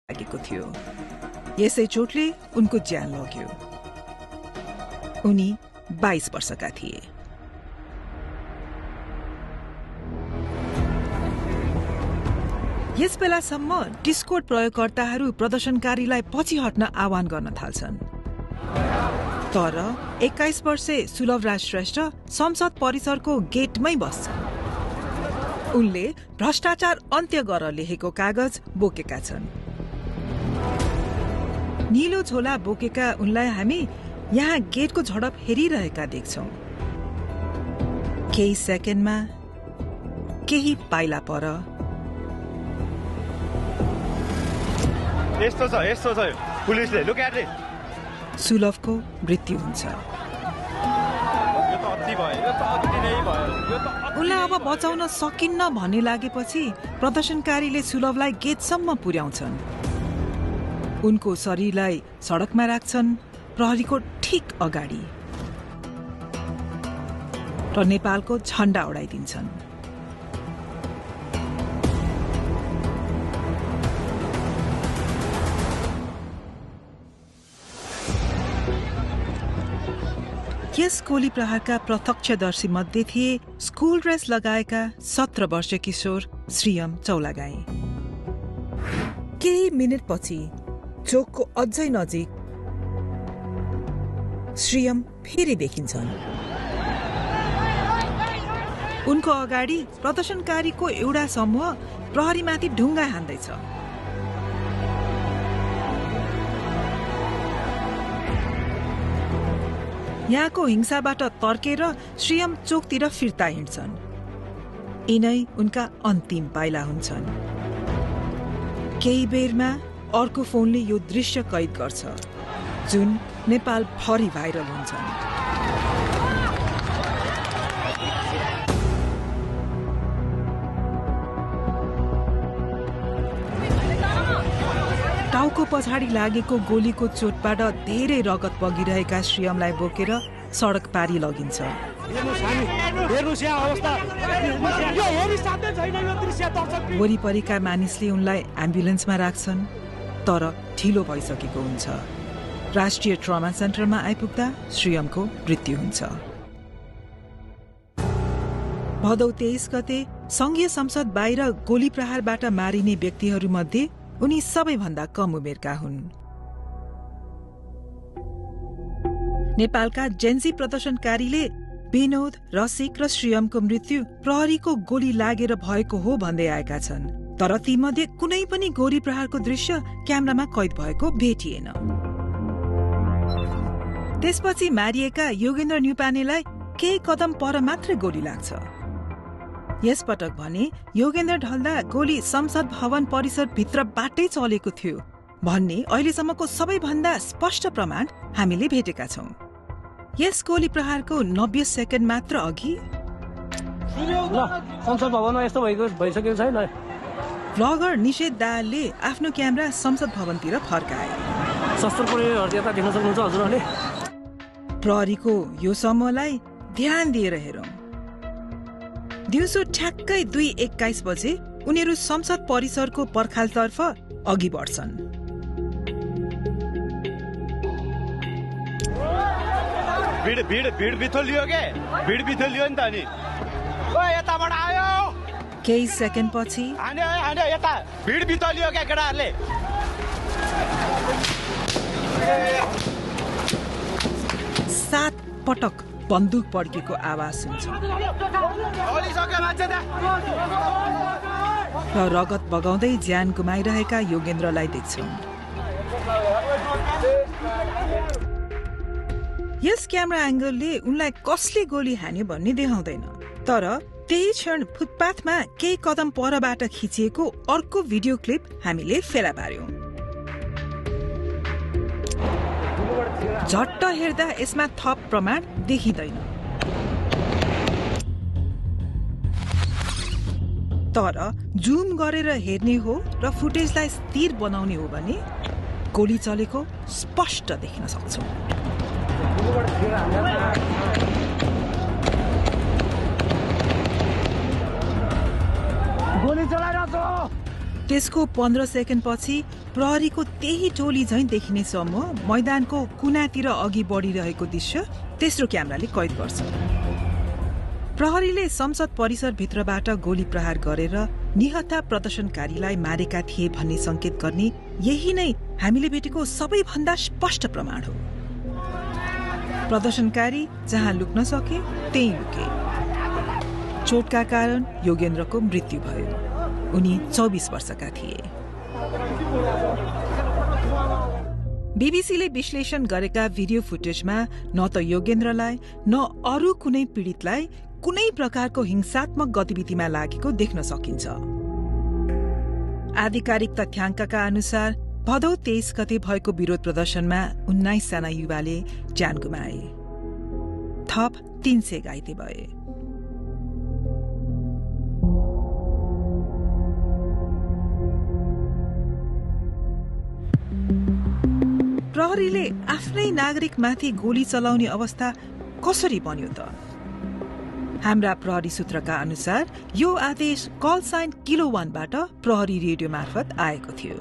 लागेको थियो। यसै चोटले उनको ज्यान लग्यो। उनी 22 वर्षका थिए। यस बेलासम्म डिस्कोड प्रयोगकर्ताहरू प्रदर्शनकारीलाई पछि हट्न आह्वान गर्न थाल्छन्। तर 21 वर्षे सुलभराज श्रेष्ठ संसद परिसरको गेटमै बस्छन्। उनले भ्रष्टाचार अन्त्य गर लेखेको कागज बोकेका छन्। नीलो झोला बोकेका उनलाई हामी यहाँ गेटको झडप हेरिरहेका देख्छौं। केही सेकेन्डमा केही पाइला पर यस्तो छ पुलिसले लुक एट इट सुलभको मृत्यु हुन्छ। उनलाई अब बचाउन सकिन्न भन्ने लागेपछि प्रदर्शनकारीले सुलभलाई गेटसम्म पुर्याउँछन्। उनको शरीरलाई सडकमा राख्छन्, प्रहरीको ठिक अगाडि, र नेपालको झण्डा उडाइदिन्छन्। यस गोली प्रहारका प्रत्यक्षदर्शी मध्ये थिए स्कुल ड्रेस लगाएका 17 वर्षीय किशोर श्रीयम चौलागाई। केही मिनेटपछि चोकको अझै नजिक श्रीयम फेरि देखिन्छन्। उनको अगाडि प्रदर्शनकारीको एउटा समूह प्रहरीमाथि ढुङ्गा हान्दैछ। यहाँको हिंसाबाट तर्केर श्रीयम चोकतिर फिर्ता हिँड्छन्। यिनै उनका अन्तिम पाइला हुन्छन्। केही बेरमा अर्को फोनले यो दृश्य कैद गर्छ, जुन नेपाल भरि भाइरल हुन्छन्। टाउको पछाडि लागेको गोलीको चोटबाट धेरै रगत बगिरहेका श्रीयमलाई बोकेर सडक पारी लगिन्छ। वरिपरिका मानिसले उनलाई एम्बुलेन्समा राख्छन्, तर ढिलो भइसकेको हुन्छ। राष्ट्रिय ट्रमा सेन्टरमा आइपुग्दा श्रीयमको मृत्यु हुन्छ। भदौ 23 गते संघीय संसद बाहिर गोली प्रहारबाट मारिने व्यक्तिहरूमध्ये उनी सबैभन्दा कम उमेरका हुन्। नेपालका जेन्जी प्रदर्शनकारीले विनोद, रसिक र श्रीयमको मृत्यु प्रहरीको गोली लागेर भएको हो भन्दै आएका छन्, तर तीमध्ये कुनै पनि गोली प्रहारको दृश्य क्यामेरामा कैद भएको भेटिएन। त्यसपछि मारिएका योगेन्द्र न्युपानेलाई केही कदम पर मात्रै गोली लाग्छ। यसपटक भने योगेन्द्र ढल्दा गोली संसद भवन परिसर भित्रबाटै चलेको थियो भन्ने अहिलेसम्मको सबैभन्दा स्पष्ट प्रमाण हामीले भेटेका छौं। यस गोली प्रहारको 90 सेकेन्ड मात्र अघि संसद भवनमा यस्तो भइसकेको छैन। ब्लगर निषेध दाहालले आफ्नो क्यामेरा संसद भवनतिर फर्काए। शस्त्र प्रयोगहरू यता देख्न सक्नुहुन्छ हजुरहरूले। प्रहरीको यो समूहलाई ध्यान दिएर हेरौं। दिउँसो ठ्याक्कै 2:21 बजे उनीहरू संसद परिसरको पर्खालतर्फ अघि बढ्छन्। केही सेकेन्ड पछि 7 पटक बन्दुक पड्केको आवाज हुन्छ र रगत बगाउँदै ज्यान गुमाइरहेका योगेन्द्रलाई देख्छौं। यस क्यामेरा एंगलले उनलाई कसले गोली हान्यो भन्ने देखाउँदैन, तर त्यही क्षण फुटपाथमा केही कदम परबाट खिचिएको अर्को भिडियो क्लिप हामीले फेला पार्यौं। झट्ट हेर्दा यसमा थप प्रमाण देखिँदैन, तर जुम गरेर हेर्ने हो र फुटेजलाई स्थिर बनाउने हो भने गोली चलेको स्पष्ट देख्न सक्छौं। गोली चलाइरहेको त्यसको 15 सेकेन्डपछि प्रहरीको त्यही टोली झैं देखिने समूह मैदानको कुनातिर अघि बढिरहेको दृश्य तेस्रो क्यामेराले कैद गर्छ। प्रहरीले संसद परिसरभित्रबाट गोली प्रहार गरेर निहत्था प्रदर्शनकारीलाई मारेका थिए भन्ने संकेत गर्ने यही नै हामीले भेटेको सबैभन्दा स्पष्ट प्रमाण हो। प्रदर्शनकारी जहाँ लुक्न सके त्यही लुके। चोटका कारण योगेन्द्रको मृत्यु भयो। उनी 24 वर्षका थिए। बीबीसीले विश्लेषण गरेका भिडियो फुटेजमा न त योगेन्द्रलाई न अरू कुनै पीडितलाई कुनै प्रकारको हिंसात्मक गतिविधिमा लागेको देख्न सकिन्छ। आधिकारिक तथ्याङ्कका अनुसार भदौ 23 गते भएको विरोध प्रदर्शनमा 19 जना युवाले ज्यान गुमाए। थप 300 घाइते भए। प्रहरीले आफ्नै नागरिकमाथि गोली चलाउने अवस्था कसरी बन्यो त? हाम्रा प्रहरी सूत्रका अनुसार यो आदेश कल साइन किलो 1 बाट प्रहरी रेडियो मार्फत आएको थियो।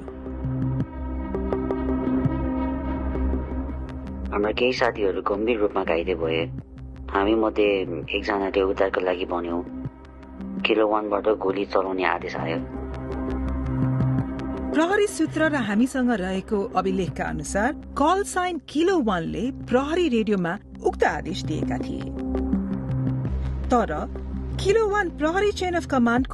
हाम्रा केही साथीहरू गम्भीर रूपमा घाइते भए। हामी मध्ये एकजनाले उद्धारको लागि भन्यो। किलो 1 बाट गोली चलाउने आदेश आयो। प्रहरी सूत्र र हामीसँग रहेको अभिलेखका अनुसार कल साइन किलो 1 ले प्रहरी रेडियोमा उक्त आदेश दिएका थिए। तर किलो 1 प्रहरी चेन अफ कमान्ड